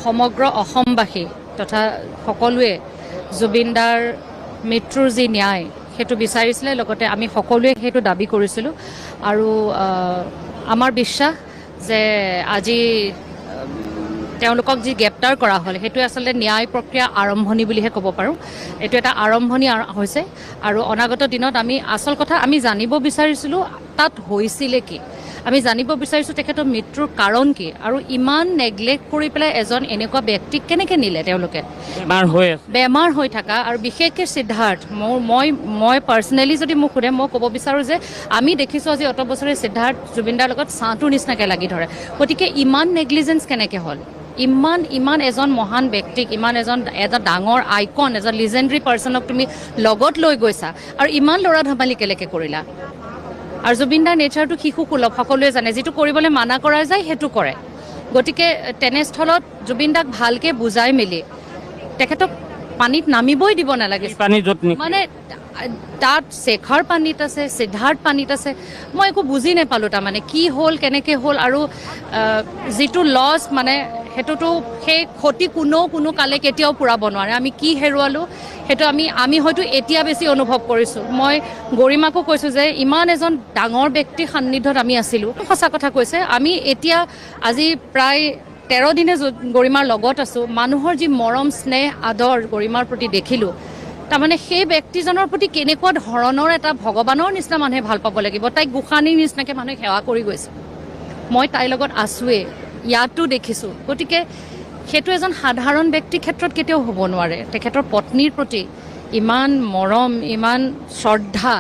সমগ্ৰ অসমবাসী তথা সকলোৱে জুবিনদাৰ মৃত্যুৰ যি ন্যায় সেইটো বিচাৰিছিলে, লগতে আমি সকলোৱে সেইটো দাবী কৰিছিলোঁ। আৰু আমাৰ বিশ্বাস যে আজি তেওঁলোকক যি গ্ৰেপ্তাৰ কৰা হ'ল সেইটোৱে আচলতে ন্যায় প্ৰক্ৰিয়া আৰম্ভণি বুলিহে ক'ব পাৰোঁ। এইটো এটা আৰম্ভণি হৈছে আৰু অনাগত দিনত আমি আচল কথা আমি জানিব বিচাৰিছিলোঁ তাত হৈছিলে কি, আমি জানিব বিচাৰিছোঁ তেখেতৰ মৃত্যুৰ কাৰণ কি, আৰু ইমান নেগলেক্ট কৰি পেলাই এজন এনেকুৱা ব্যক্তিক কেনেকৈ নিলে তেওঁলোকে, বেমাৰ হৈ থকা। আৰু বিশেষকৈ সিদ্ধাৰ্থ, মই মই পাৰ্চনেলি যদি মোক সোধে মই ক'ব বিচাৰোঁ যে আমি দেখিছোঁ আজি অত বছৰে সিদ্ধাৰ্থ জুবিনদাৰ লগত ছাঁটোৰ নিচিনাকৈ লাগি ধৰে, গতিকে ইমান নেগলিজেঞ্চ কেনেকৈ হ'ল? ইমান ইমান এজন মহান ব্যক্তিক, ইমান এজন এটা ডাঙৰ আইকন, এজন লিজেণ্ডৰী পাৰ্চনক তুমি লগত লৈ গৈছা আৰু ইমান ল'ৰা ধেমালি কেনেকৈ কৰিলা? আৰু জুবিনদাৰ নেচাৰটো শিশুসুলভ, সকলোৱে জানে, যিটো কৰিবলৈ মানা কৰা যায় সেইটো কৰে। গতিকে তেনেস্থলত জুবিনদাক ভালকৈ বুজাই মেলি তেখেতক পানীত নামিবই দিব নালাগে। মানে তাত শেখৰ পানীত আছে, সিদ্ধাৰ্থ পানীত আছে, মই একো বুজি নাপালোঁ তাৰমানে কি হ'ল, কেনেকৈ হ'ল। আৰু যিটো লছ, মানে সেইটোতো সেই ক্ষতি কোনেও কোনো কালে কেতিয়াও পূৰাব নোৱাৰে। আমি কি হেৰুৱালোঁ সেইটো আমি আমি হয়তো এতিয়া বেছি অনুভৱ কৰিছোঁ। মই গৰিমাকো কৈছোঁ যে ইমান এজন ডাঙৰ ব্যক্তিৰ সান্নিধ্যত আমি আছিলোঁ, সঁচা কথা কৈছে। আমি এতিয়া আজি প্ৰায় 13 দিনে গৰিমাৰ লগত আছোঁ, মানুহৰ যি মৰম স্নেহ আদৰ গৰিমাৰ প্ৰতি দেখিলোঁ, তাৰমানে সেই ব্যক্তিজনৰ প্ৰতি কেনেকুৱা ধৰণৰ এটা ভগৱানৰ নিচিনা মানুহে ভাল পাব লাগিব। তাইক গোসানীৰ নিচিনাকৈ মানুহে সেৱা কৰি গৈছে, মই তাইৰ লগত আছোঁৱেই, ইয়াতো দেখিছোঁ। গতিকে সেইটো এজন সাধাৰণ ব্যক্তিৰ ক্ষেত্ৰত কেতিয়াও হ'ব নোৱাৰে। তেখেতৰ পত্নীৰ প্ৰতি ইমান মৰম, ইমান শ্ৰদ্ধা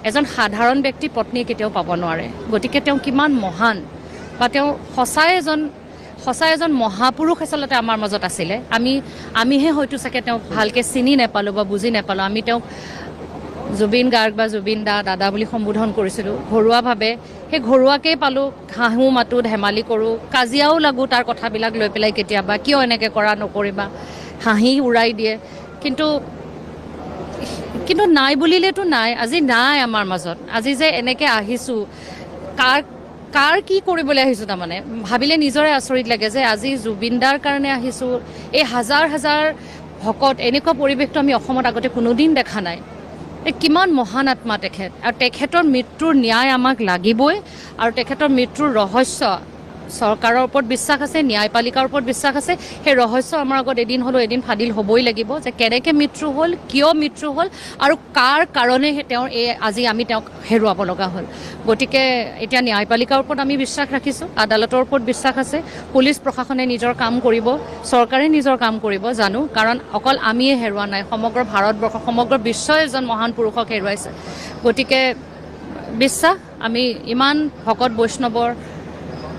এজন সাধাৰণ ব্যক্তিৰ পত্নীয়ে কেতিয়াও পাব নোৱাৰে। গতিকে তেওঁ কিমান মহান, বা তেওঁ সঁচাই এজন মহাপুৰুষ আচলতে আমাৰ মাজত আছিলে। আমিহে হয়তো চাগে তেওঁক ভালকৈ চিনি নাপালোঁ বা বুজি নাপালোঁ। আমি তেওঁক জুবিন গাৰ্গ বা জুবিন দা দাদা বুলি সম্বোধন কৰিছিলোঁ ঘৰুৱাভাৱে, সেই ঘৰুৱাকেই পালোঁ। হাঁহো মাতোঁ, ধেমালি কৰোঁ, কাজিয়াও লাগোঁ তাৰ কথাবিলাক লৈ পেলাই কেতিয়াবা, কিয় এনেকৈ কৰা নকৰিবা, হাঁহি উৰাই দিয়ে। কিন্তু কিন্তু নাই বুলিলেতো নাই, আজি নাই আমাৰ মাজত। আজি যে এনেকৈ আহিছোঁ, কাৰ কাৰ কি কৰিবলৈ আহিছোঁ তাৰমানে ভাবিলে নিজৰে আচৰিত লাগে যে আজি জুবিনদাৰ কাৰণে আহিছোঁ। এই হাজাৰ হাজাৰ ভকত, এনেকুৱা পৰিৱেশটো আমি অসমত আগতে কোনোদিন দেখা নাই। এই কিমান মহান আত্মা তেখেত, আৰু তেখেতৰ মৃত্যুৰ ন্যায় আমাক লাগিবই। আৰু তেখেতৰ মৃত্যুৰ ৰহস্য চৰকাৰৰ ওপৰত বিশ্বাস আছে, ন্যায়পালিকাৰ ওপৰত বিশ্বাস আছে। সেই ৰহস্য আমাৰ আগত এদিন হ'লেও এদিন ফাদিল হ'বই লাগিব যে কেনেকৈ মৃত্যু হ'ল, কিয় মৃত্যু হ'ল, আৰু কাৰ কাৰণে তেওঁৰ এই আজি আমি তেওঁক হেৰুৱাব লগা হ'ল। গতিকে এতিয়া ন্যায়পালিকাৰ ওপৰত আমি বিশ্বাস ৰাখিছোঁ, আদালতৰ ওপৰত বিশ্বাস আছে, পুলিচ প্ৰশাসনে নিজৰ কাম কৰিব, চৰকাৰে নিজৰ কাম কৰিব জানো। কাৰণ অকল আমিয়ে হেৰুৱা নাই, সমগ্ৰ ভাৰতবৰ্ষ, সমগ্ৰ বিশ্বই এজন মহান পুৰুষক হেৰুৱাইছে। গতিকে বিশ্বাস, আমি ইমান ভকত বৈষ্ণৱৰ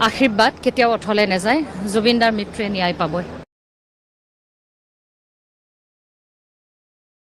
আশীৰ্বাদ কেতিয়াও অথলে নাযায়। জুবিনদাৰ মৃত্যুৱে ন্যায় পাবই।